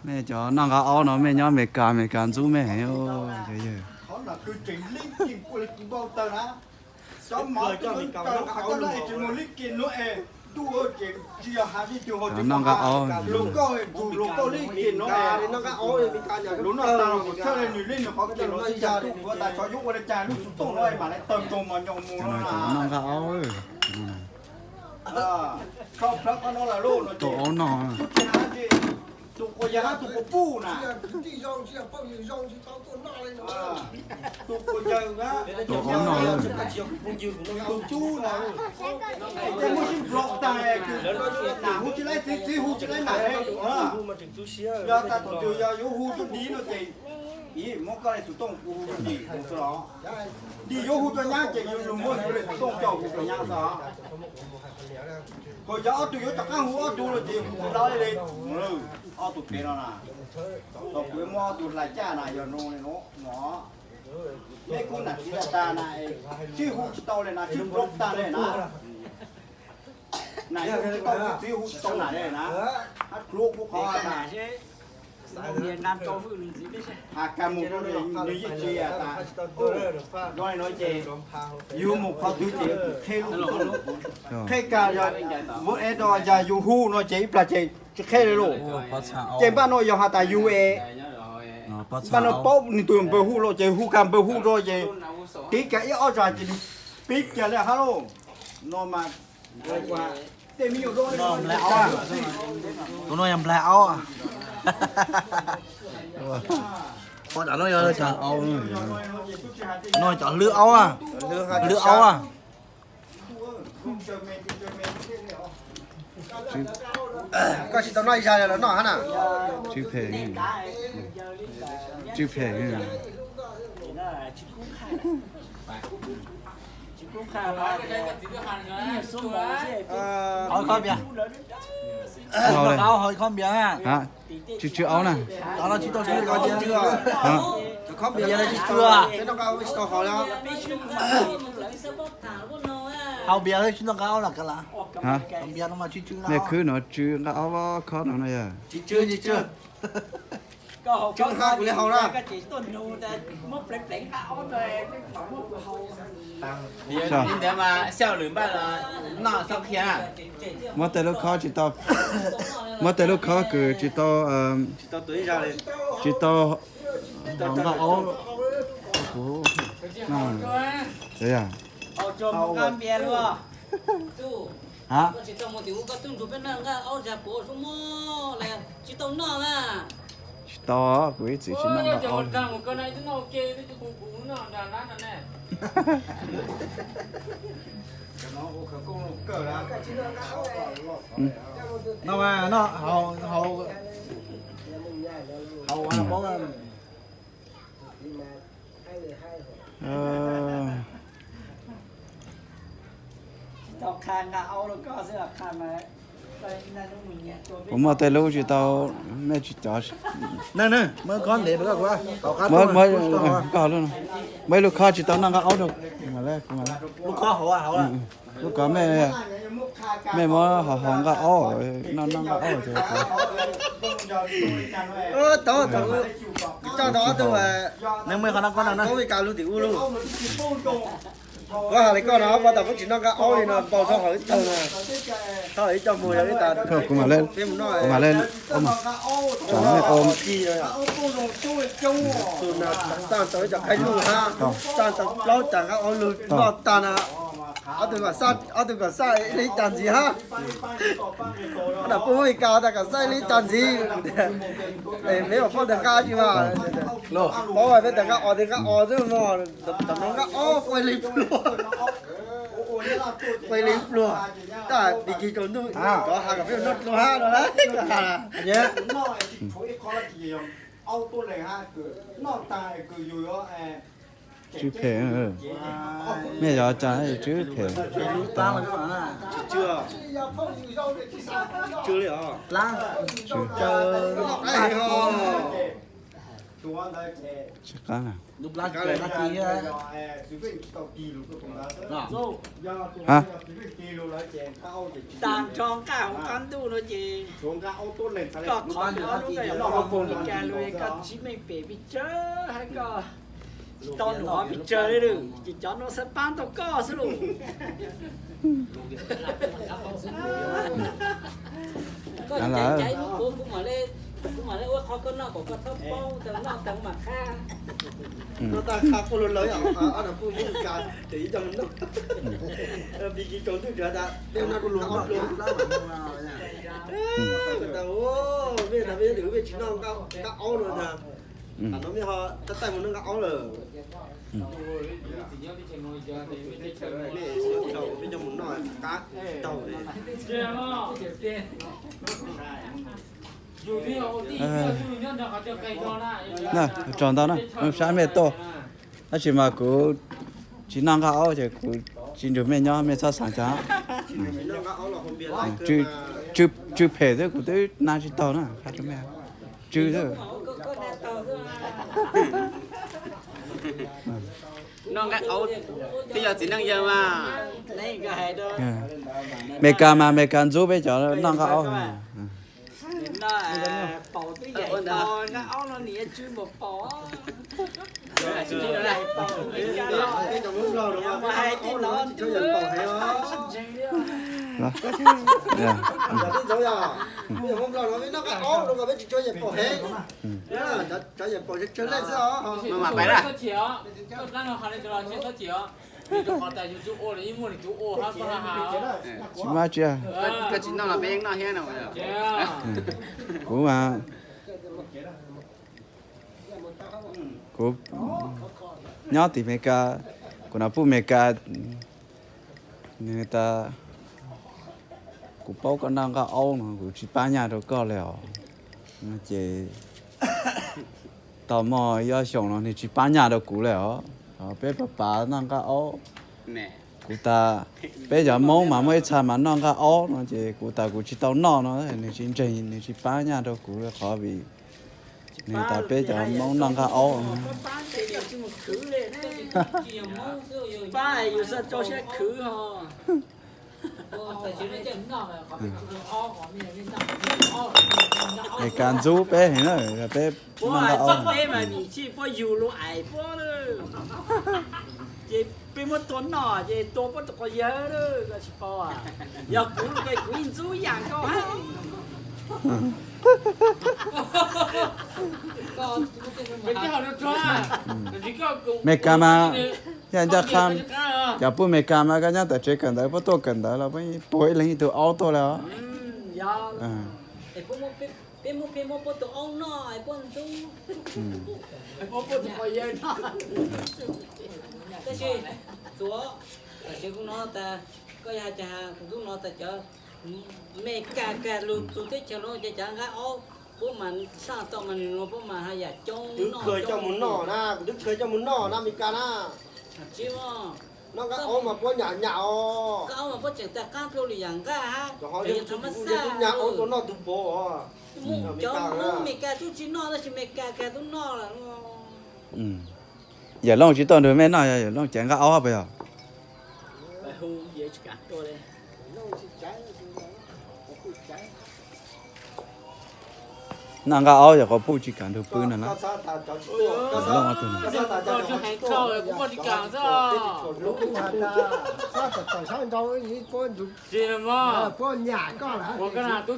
Mej cov noj nqa aub no mej nyob Amelikas, Amelikas ntxub mej heev. Cov noj nqa aub. Cov noj nqa aub. Tau aub noj. Tus quas yawg, tus quas yawg, tus quas yawg, tus tub na, tej muaj sib nplog tag, nam hu tsis laib txiv, txiv hu tsis laib nam li. Yog tas thaum twg yog yuav hu tub di no ces, ib, muab koj li xus tooj kuv hu tub di xwb los, di yuav hu rau nyab ces yus lug muab yus li xus tooj coj hu rau nyab xwb. Thaum yog ob tug yuav rov qab hu ob tug no ces hu tsis tau li. Ob tug pem no na, thaum kuv muab ob tug hlais caj na yog no li no, mej kuj nam txiv tag tag na, sib hu tsis tau li na, sib nplog tag li na. Nam yog tsis tau txiv, txiv hu tsis tau nam li na. Hab dluav kuv qhov tas, has kas mus rau nws yeej tsis tas. Zoo li no ces yus mus qhov twg ces qheb lub, qheb kas yog, muab ev rau yog yus hu no ces ib plag ces tsis qheb li lauj. Ces npaj no yog has tas yus es, npaj no paub nws tus npawg hu los ces hu kas npawg hu rau ces tiv kas ib ob zag ces nws pib kiag li hab lauj. No mas Tus no yog nplaig aub. Pom tam no yog, no cov hlwb aub, hlwb aub. Koj tsis tau noj ib zag los noj hab na. Tsw phem. Hau khob npias, hau khob npias. Tsw tsw aub na. Tsis tau tsw, tsw, tsw. Hau npias tsis noj nqa aub los kav las. Npias no mas tsw tsw. Mej khwb no tsw nqa aub khob no no yog. Muab tej lub khob tsis tau, muab tej lub khob kws tsis tau, tsis tau nqa aub. Tsis tau, kuv ib txwm tsis noj nqa aub. No mas no hau, hau, hau paub. Kuv muaj tej lub tsis tau, mej tsis cov. Muaj ib lub khob tsis tau noj nqa aub rau. Lub khob, lub khob, mej muab hau hau nqa aub, noj noj nqa aub. Tau, tau, tau, ob tug, nws muaj qhov no, koj no na, koj ua li cas lug tim ub lug. Koj has li koj no, pab tas koj tsis noj nqa aub li no npau taug hauv ib tawg na. Thaum ib co mus yog ib tas, kuv mam li, kuv mam li, tsam mej ua. Tus na xaj tau ib co qaib luj hab, xaj tau plaub tas nqa aub lug noj tag na. Ob tug kom xaj, ob tug kom xaj ib leeg ib tag ntxiv hab. Ob nam phooj ywg Amelikas tas kom xaj ib leeg ib tag ntxiv. Meb mam paub tas nqa tsi mas. Paub mas peb tas nqa os, tas nqa os xwb mog. Tam no nqa os quaj li pluag. Quaj li pluag. Tab sis kis tsaus ntuj cov has kom peb noj dlua hab no lawm. Tsw phem, mej yog cas tsw phem. Tsis qab na. Ha? Tag nrho nqaj hauv qab ntuj no ces koj qhov nws ob lub koj yog noj hauv pob li cas los koj tsis meej pem pes tsawg hab koj tsis tau nws ob pes tsawg li lawm ces cov no xav pab tau koj xwb lauj. Koj caiv caiv lub kuv, kuv mam li ua qhov koj noj kom koj txhob paub, tau noj tau mam qhab. Noj tag qhab quaj lawv, ob tug phooj ywg ces ib co mus noj. Pis kis tsaus ntuj tsuav tas peb noj ob pluas. Mej tas mej yuav tsis noj nqaj aub no na, tam no mej ho tab taij mus noj nqaj aub lawm. Mej coj mus noj qab tsis tau li. Tsaug ntau na, sab mej tuaj. Tab sis mas kuv tsis noj nqaj aub ces kuv tsis nrug mej nyob, mej txhob xav cas. Tsw phem xwb kuv twb na tsis taug na, qha rau mej. Tsw xwb. Noj nqaj aub thiaj yog txiv neej yawg mas. Meskas mas Meskas ntxub peb cov noj nqaj aub. Paum twb yaim nqaj aub no nim yuav tsw npaum paum. Hais tib no, noj nqaj aub no peb tsis tshua yaim paum heev, cov yaim paum tsawg leej xwb os. Tsis muaj tsi. Kuv Kuv nyob tim Meskas, kuv nam puj Meskas, nws tas, kuv paub koj noj nqaj aub no kuv tsis pab nyaj rau koj li os. No ces tau muaj ib ob xyoos no nws tsis pab nyaj rau kuv li os. Peb pab pab noj nqaj aub, kuv tas, peb cov Hmoob mas muaj ib txha mas noj nqaj aub no ces kuv tas kuv tsis tau noj no, nws tsis ntseeg, nws tsis pab nyaj rau kuv li qhov vim nws tas peb cov Hmoob noj nqaj aub. Meskas ntxub peb heev na, peb noj nqaj aub. Ces peb muab tua noj ces tua puab tus quas yawg, koj tsis paub, yog kuv kuv yeej ntxub yam nkaus hab. Meskas mas, yog ncaj qha, cov puj Meskas mas koj nyob tom tsev kawm ntawv puab tuaj kawm ntawv los puab puag ib leeg ib tug aub tuaj li os. Peb muab peb muab puab tus aub noj puab ntxub. Tab sis txuav, tam sim kuv no tas, koj yog hais tias kuv ntxub no tas cov Meskas kag lug txug teb chaws no ces cov nqaj aub puab mas saj tau mas nws no puab mas haj yam coob. Twb khaws coj mus noj na, kuv twb khaws coj mus noj na Meskas na. Tsis, noj nqaj aub mas puab nyam nyam os. Nqaj aub mas puab tseem tas qaab dlua li yam nqaj hab, nyam aub tua noj tug pov os. Cov Hmoob Meskas tub tsis noj tab sis Meskas kag tub noj lawm. Yawm Looj tsis tuaj nrug mej noj, Yawm Looj caiv nqaj aub puas yog? Noj nqaj aub yog qhov puj tsis kam nrug pw no na. Kuv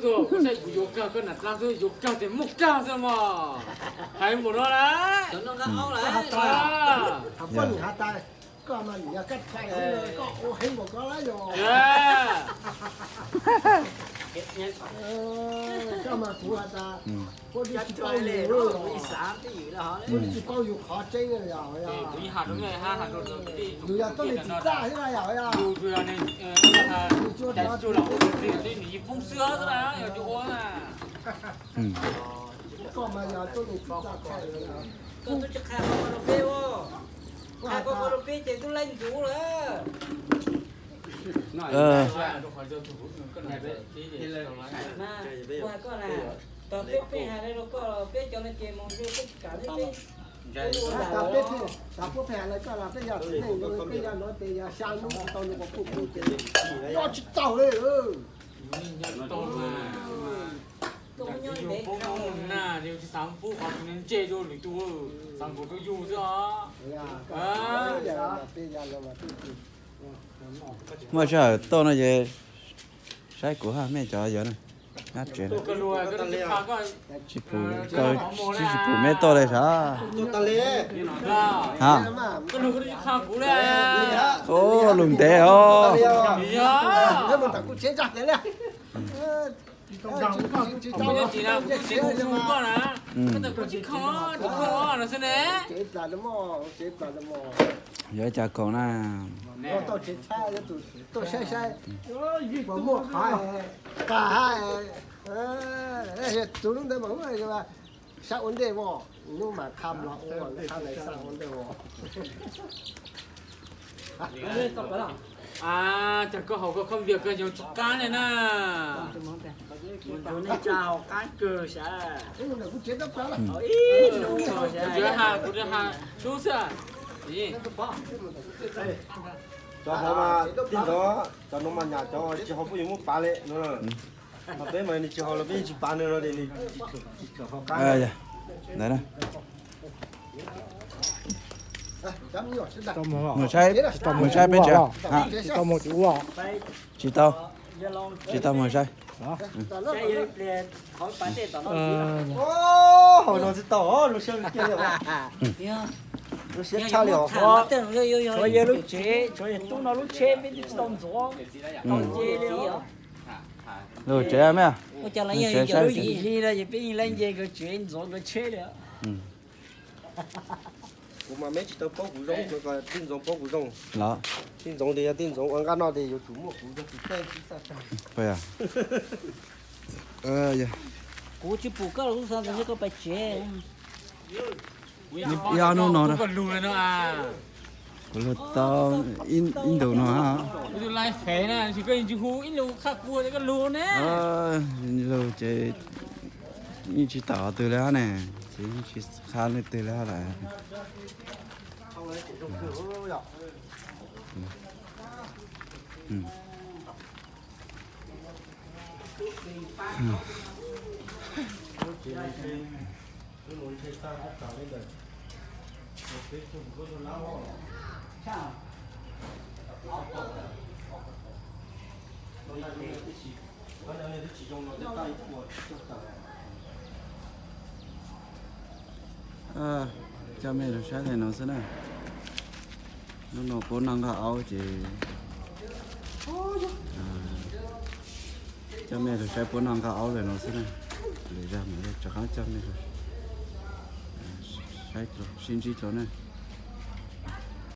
yuav kag koj nam dlaab xwb, yuav kag tes muaj kag xwb mog. Hais npaum no lawm. Kuv ib has rau mej, has rau yus yog tuab neeg txim txaj thiab na yom, yog nws poob xwb xwb na, yog tsis ua na. Koj mas yog tuab neeg txim txaj, koj tub tsis qha qhov rau peb, qha qhov rau peb ces tub laib ntxuv lawm. Kuv has koj na, Peb, peb hais li rau koj, peb cov no ces mus peb tsis kam li peb. Xav peb, xav puab peb hais li koj los peb yog txiv neej, peb yog no ces yog xya hnub tsis tau nws kuv kuj kuj ces nyob tsis tau li. Yus tsis xav pub qhov ntse rau lwm tus, xav nkaum rau yus xwb os. Muaj sij hawm tuaj no ces saib kuv hab, mej cov yuav na, nyab tsev na. Tsis pum, tsis pum mej tuaj li sav. Ha. Ua lug ntev os. Yuav cas koom na. Tuaj saib saib puas muaj qhov, qhov hab, tus lub ntawd mas sab ua ntej vos, hnub mas qha los ua qha lawm sab ua ntej vos. Cas koj haus koj khab npias koj yoov tsis qab li na. Kuv tsa haus qab kawg sav. Kuv tsev tab plaws. Kuv tsa ha sub xwb. Cov hov mas tij ntxov, cov no mas nyam cov tsis haus puab yuav muab pav li no. Ho peb mas nws tsis haus los peb yeej tsis pav nws no es nws tsis tshua haus qab. Mus saib, mus saib peb tsev. Tsis tau, tsis tau mus saib. Haus no tsis tau, lub siab kiag li. Lub siab tshaj li os. Tshuav yawg lub tsev, tshuav yawg tub no lub tsheb peb twb tsis tau ntxuav. Lub tsev me, lub tsev saib li no ces peb yeej laib nce nkawd tsev ntxuav nkawd tsheb li. Kuv mas meb tsis tau paub kuv zoo, tij ntxoov paub kuv zoo. Tij ntxoov tias yog tij ntxoov ua nqaj noj tias yuav tsum muaj kuv cov tus tej xwb xaj tag. Kuv tsis pum koj los kuv xav ntawd koj pais tsev. Ib ob hnub no kuv lug tau ib ntus no. Lug ces yeej tsis tawm qhov twg li hab ne, ces yeej tsis qha leej twg li hab lawm. Coj mej lug saib li no xwb na. Hnub no puab noj nqaj aub ces, coj mej lug saib puab noj nqaj aub li no xwb na. Lwm zag mas rov qab coj mej lug saib dlua sib ntsib dlua na.